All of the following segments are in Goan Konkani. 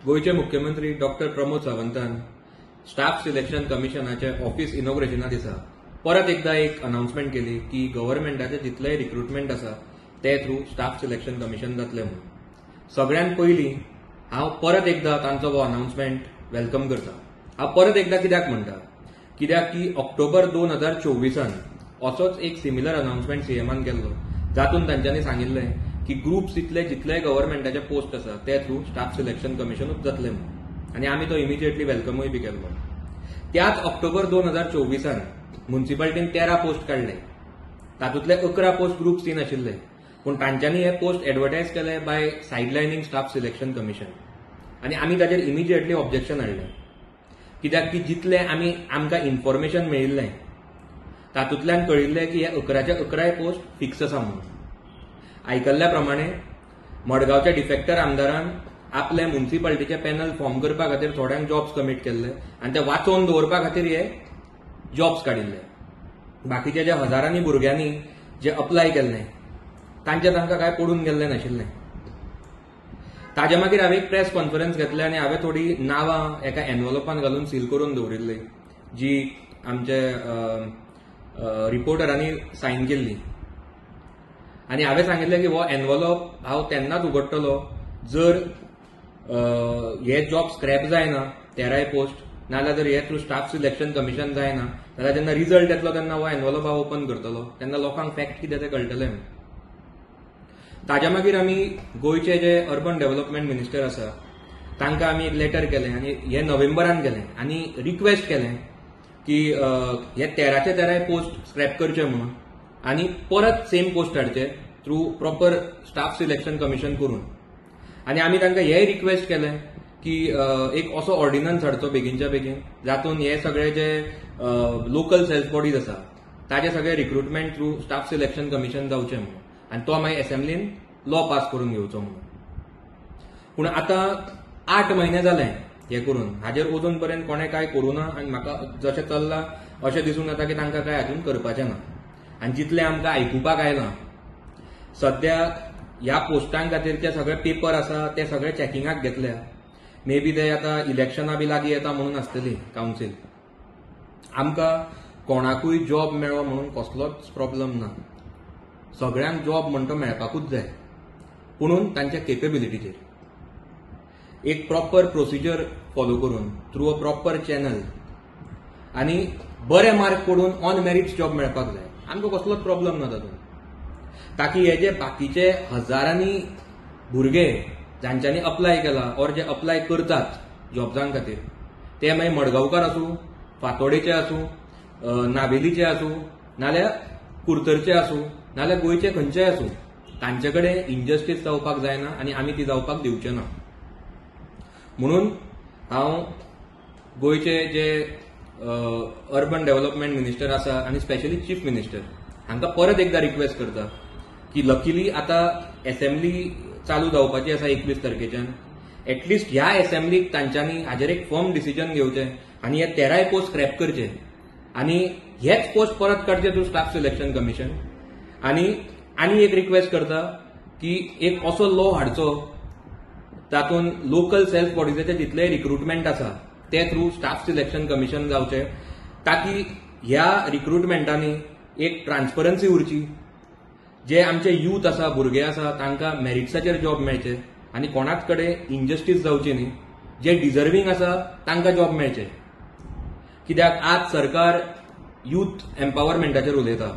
गोंयचे मुख्यमंत्री डॉक्टर प्रमोद सावंतान स्टाफ सिलेक्शन कमिशनाचे ऑफिस इनॉग्रेशना दिसा परत एकदा एक अनाउन्समेंट केली की गव्हर्मेंटाचे जितलेय रिक्रुटमेंट आसा ते थ्रू स्टाफ सिलेक्शन कमिशन जातले म्हणून. सगळ्यात पयलीं हांव परत एकदा तांचो हो अनाउन्समेंट welcome करता. हांव परत एकदा कित्याक म्हणटा, कित्याक की ऑक्टोबर 2024 असोच एक सिमिलर अनाउन्समेंट सीएमान केल्लो, जातून तांच्यांनी सांगिल्लें की ग्रुप्स इतले जितले गव्हर्मेंटाचे पोस्ट आसा ते थ्रू स्टाफ सिलेक्शन कमिशनूच जातले म्हणून, आनी आमी तो इमिजिएटली वेलकमूय बी केल्लो. त्याच ऑक्टोबर 2024 मुन्सिपालिटीन 13 पोस्ट काडले, तातूंतले 11 पोस्ट ग्रुप सीन आशिल्ले, पूण तांच्यांनी हे पोस्ट एडवर्टायज केले by sidelining staff selection commission, आनी आमी ताचेर इमिजिएटली ऑब्जेक्शन हाडलें. कित्याक की जितलें आमी आमकां इन्फॉर्मेशन मेळिल्लें तातूंतल्यान कळिल्लें की हे 11च्या 11 पोस्ट फिक्स आसा म्हणून. आयकल्ल्या प्रमाणे मडगांवच्या डिफेक्टर आमदारान आपले मुन्सिपालिटीचे पॅनल फॉर्म करपा खातीर थोड्यांक जॉब्स कमीट केल्ले आनी ते वाचोवन दवरपा खातीर हे जॉब्स काडिल्ले. बाकीच्या ज्या हजारांनी भुरग्यांनी जे अप्लाय केल्ले तांचे तांकां कांय पडून गेल्लें नाशिल्लें. ताजे मागीर हांवें एक प्रेस कॉन्फरन्स घेतले आनी हांवें थोडीं नांवां एका एनवलपान घालून सील करून दवरिल्ली जी आमचे रिपोर्टरांनी सायन केल्ली, आनी हांवें सांगिल्लें की हो एनवलप हांव तेन्नाच उगडटलो जर हे जॉब स्क्रॅप जायना 13 पोस्ट, नाजाल्यार जर हे थ्रू स्टाफ सिलेक्शन कमिशन जायना जाल्यार जेन्ना रिजल्ट येतलो तेन्ना हो एनवलप हांव ओपन करतलो, तेन्ना लोकांक फॅक्ट कितें तें कळटलें. ताज्या मागीर आमी गोंयचे जे अर्बन डेव्हलपमेंट मिनिस्टर आसा तांकां आमी एक लेटर केलें आनी हे नोव्हेंबरान केलें आनी रिक्वेस्ट केलें की हे 13चे 13 पोस्ट स्क्रॅप करचे म्हणून आनी परत सेम पोस्ट हाडचे through proper staff selection commission करून. आनी आमी तांकां हेय रिक्वेस्ट केलें की एक असो ऑर्डिनन्स हाडचो बेगीनच्या बेगीन जातून हे सगळे जे लोकल सेल्फ बॉडीज आसा ताजे सगळे recruitment through staff selection commission जावचें म्हणून, आनी तो मागीर एसेंब्लीन लॉ पास करून घेवचो म्हणून. पूण आतां 8 म्हयने जाले हे करून, हाजेर अजून पर्यंत कोणें कांय करूं ना आनी म्हाका जशें चल्लां अशें दिसून येता की तांकां कांय अजून करपाचें ना. आनी जितलें आमकां आयकुपाक आयलां सद्या ह्या पोस्टां खातीर जे सगळे पेपर आसा ते सगळे चॅकिंगाक घेतल्या, मे बी ते आतां इलेक्शनां बी लागीं येता म्हणून आसतली कावन्सील. आमकां कोणाकूय जॉब मेळो म्हणून कसलोच प्रॉब्लम ना, सगळ्यांक जॉब म्हणटो मेळपाकूच जाय, पुणून तांच्या केपेबिलिटीचेर एक प्रॉपर प्रोसिजर फॉलो करून थ्रू अ प्रॉपर चॅनल आनी बरे मार्क पडून ऑन मेरिट्स जॉब मेळपाक जाय. आमकां कसलोच प्रॉब्लम ना तातूंत. ताकी हे जे बाकीचे हजारांनी भुरगे जांच्यांनी अप्लाय केला ऑर जे अप्लाय करतात जॉब्सां खातीर ते मागीर मडगांवकार आसूं, फातोडेचे आसूं, नावेलीचे आसूं, नाल्यार कुर्तरचे आसूं, नाल्यार गोंयचे खंयचेय आसूं, तांचे कडेन इनजस्टीस जावपाक जायना आनी आमी ती जावपाक दिवचे ना. म्हणून हांव गोंयचे जे अर्बन डेव्हलपमेंट मिनिस्टर आसा आनी स्पेशली चीफ मिनिस्टर हांकां परत एकदा रिक्वेस्ट करता की लकीली आतां एसेंब्ली चालू जावपाची आसा 21 तारखेच्यान, एटलिस्ट ह्या एसेंब्लीक तांच्यांनी हाजेर एक फर्म डिसिजन घेवचें आनी हे 13 पोस्ट स्क्रॅप करचे आनी हेच पोस्ट परत काडचे थ्रू स्टाफ सिलेक्शन कमिशन. आनी आनी एक रिक्वेस्ट करता की एक असो लॉ हाडचो तातूंत लोकल सेल्फ बॉडीजाचे जितले रिक्रुटमेंट आसा ते थ्रू स्टाफ सिलेक्शन कमिशन जावचे, ताकी ह्या रिक्रुटमेंटांनी एक ट्रान्सपरन्सी उरची, जे आमचे यूथ आसा भुरगे आसा तांकां मेरिट्साचेर जॉब मेळचे आनी कोणाच कडेन इनजस्टीस जावची न्ही, जे डिजर्वींग आसा तांकां जॉब मेळचे. कित्याक आज सरकार यूथ एम्पावरमेंटाचेर उलयता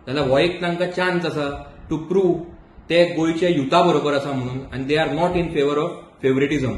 जाल्यार हो एक तांकां चान्स आसा टू प्रूव ते गोंयच्या युथा बरोबर आसा म्हणून, आनी they are not in favour of favouritism.